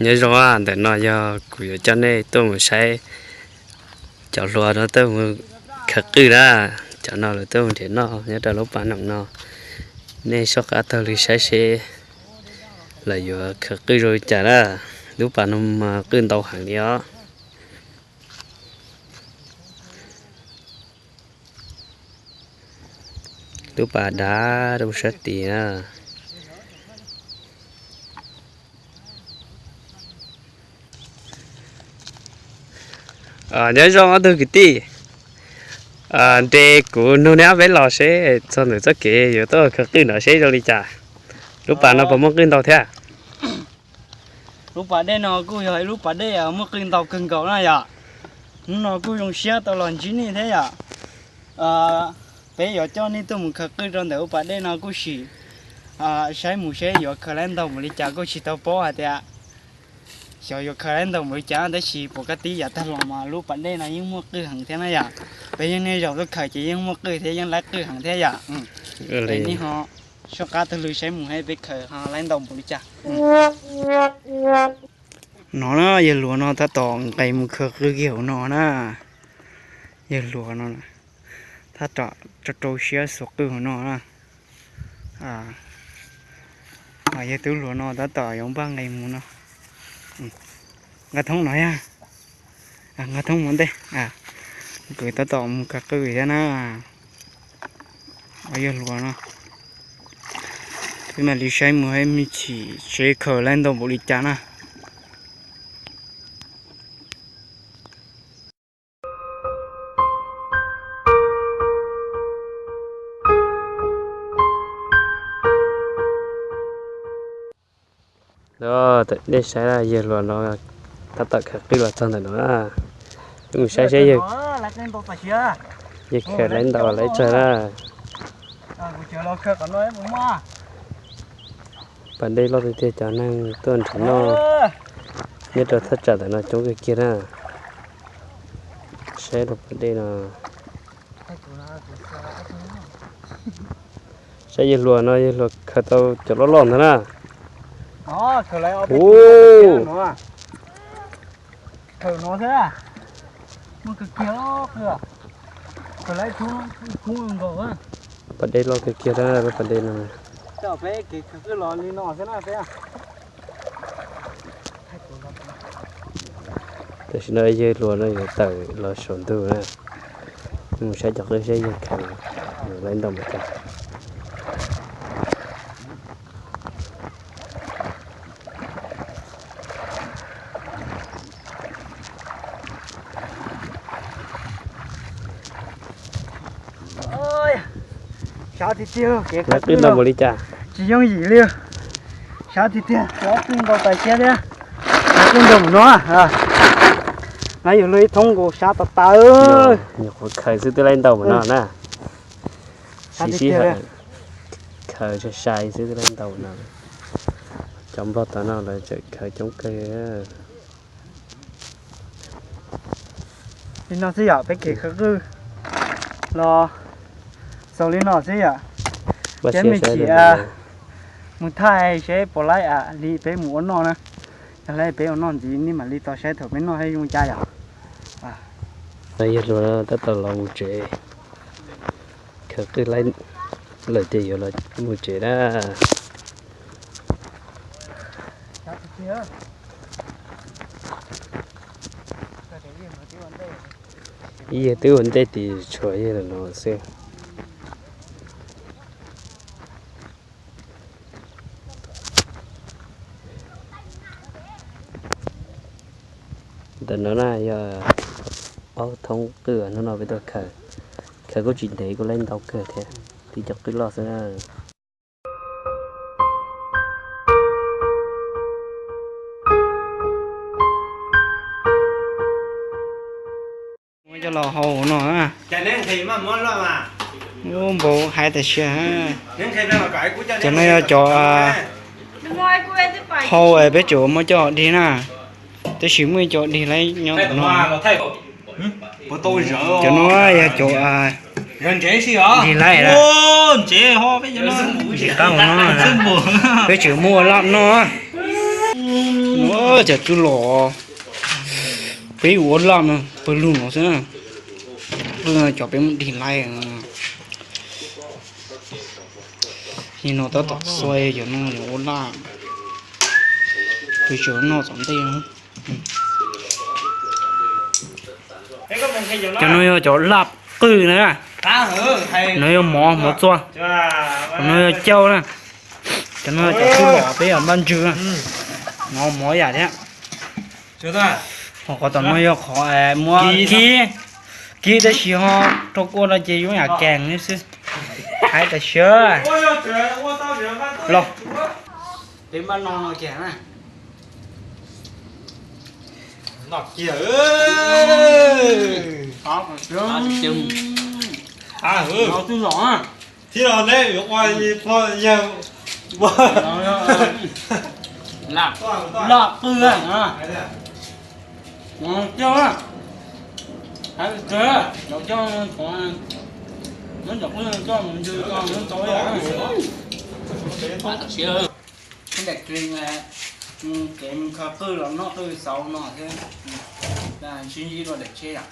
Nyob zoo, ntawm no yog kuv yuav coj nej tuaj mus saib cov hluas no tuaj mus khaws qwj na. Cov no lawv tuaj mus nrhiav noj nyob rau lub pas noom no. Nej soj qab taug lw saib seb lawv yuav khaws qwj zoo li cas na. Lub pas no mas qwj ntau heev li os. Lub pas dav rau sab tid na. Nyob zoo ob tug kwv tij, nres kuv nug nej ob peb los seb txog ntawm txoj kev yuav tuaj khaws qwj no seb zoo li cas. Lub pas no puas muaj qwj ntau thiab? Lub pas dej no kuj yog ib lub pas dej muaj qwj ntau kawg nkaus na yom. Hnub no kuj zoo siab tau los ntsib nej thiab yom. Peb yuav coj nej tuaj mus khaws qwj rau ntawm lub pas dej no kuj sim saib mus seb yuav khaws laib ntau npaum li cas kuj tsis tau paub hais tias xyov yuav khaws laib ntau npaum li cas tab sis puas kab tib yav tag los mas lub pas dej no yeej muaj qwj heev thiab na yom. Peb yeej niaj zaus tuaj khaws ces yeej muaj qwj thiab yeej laib qwj heev thiab yom. Peb nej ho soj qab taug lw saib mus seb peb khaws ho laib ntau npaum li cas. No na, yawg hluas no tab tom nqes mus khaws qwj kiag hauv no na. Yawg hluas no tab tom rau rau siab xuas qwj hauv no na. Yawg tub hluas no tab tom yuav npaj nqes mus no. Nqa thoob no yog, nqa thoob mus ntej. Kuv tab tom mus khaws qwj thiab na. Yawg hluas no, peb mam li saib mus me chim seb khaws laib ntau npaum li cas na. Nej saib na, yawg hluas no tab tom khaws qwj los txog ntawm no na. Wb mus saib seb yawg khaws laib ntau laib tsawg na. Pas dej loj tiag tiag, cov neeg tuaj nrhiav noj nyob rau thaj tsam ntawm no coob kawg kiag na. Saib rau pas dej no. Saib yawg hluas no, yawg hluas khaws tau cov loj loj ntag na. Pas dej loj kawg kiag na, lub pas dej no. Tam sim no yawg hluas no yuav tawm los saum ntug na. Mus saib cov qwj seb yawg khaws laib ntau npaum cas. Sab tiag tiag, kev khaws qwj ntau npaum li cas, tsis yooj yim li. Sab tiag tiag, qwj ntau tas siab thiab. Qwj ntau npaum no, no yog luag ib thoob nkaus sab tas tas. Nyuam qhuav khaws xwb twb laib ntau npaum no na. Siv sij hawm khaws sai sai xwb twb laib ntau no. Cov nplog tom no lawv tseem khaws coob kawg. Li no xwb yom, peb kev khaws qwj los xaus li no xwb yom. Cov me chim mus thaij seb puas laib li peb mus ua noj na. Yog laib peb ua noj ntxiv nej mam li tau saib thaum peb noj seb zoo cas yom. Yawg hluas tab tom los mus tsev, khaws qwj laib lawm ces yuav los mus tsev na. Yawg twb ua ntej tim tshuav yawg lawm no xwb. Ntawm no na yog ob thoob qwj hnub no peb tuaj khaws. Khaws kuj tsis ntev, kuj laib ntau kawg thiab, tib cov qwj loj xwb na. Muab coj los hau no. Ub, npau haib tas siab. Cov no yog cov hau peb tseem muab coj dig na. Tab sis muaj ib co dig laib nyob ntawm no. Cov no yog cov dig laib na. Ntsis qab hauv no, peb tseem muab ua laj noj. Cov tub los, peb ua laj no pawg lug no xwb na. Cov peb mus dig laij. Nim no tab tom xuas cov no yuav ua laj, peb tseem noj tom ntej. Cov no yog cov laj qwj na. No yog mov, mov txua. Cov no yog cauj na. Cov no yog cov tub los peb yog npaj ntswg na. No mov yam thiab. Ho qhov tom no yog qhov muab kib, kib tab sis ho rau kua no ces zoo yam kees xwb. Hais tam sim los peb npaj no no kiag na. Noj kiag. Twb los, thib no neb yuav ua pog yawg. Laj qwj, cauj, hais cov coj, coj mus ntws, coj mus tau. Daim kev, kev mus kho qwj los noj qwj xauv no thiab. Sib ntsib dua daim tsheb yom.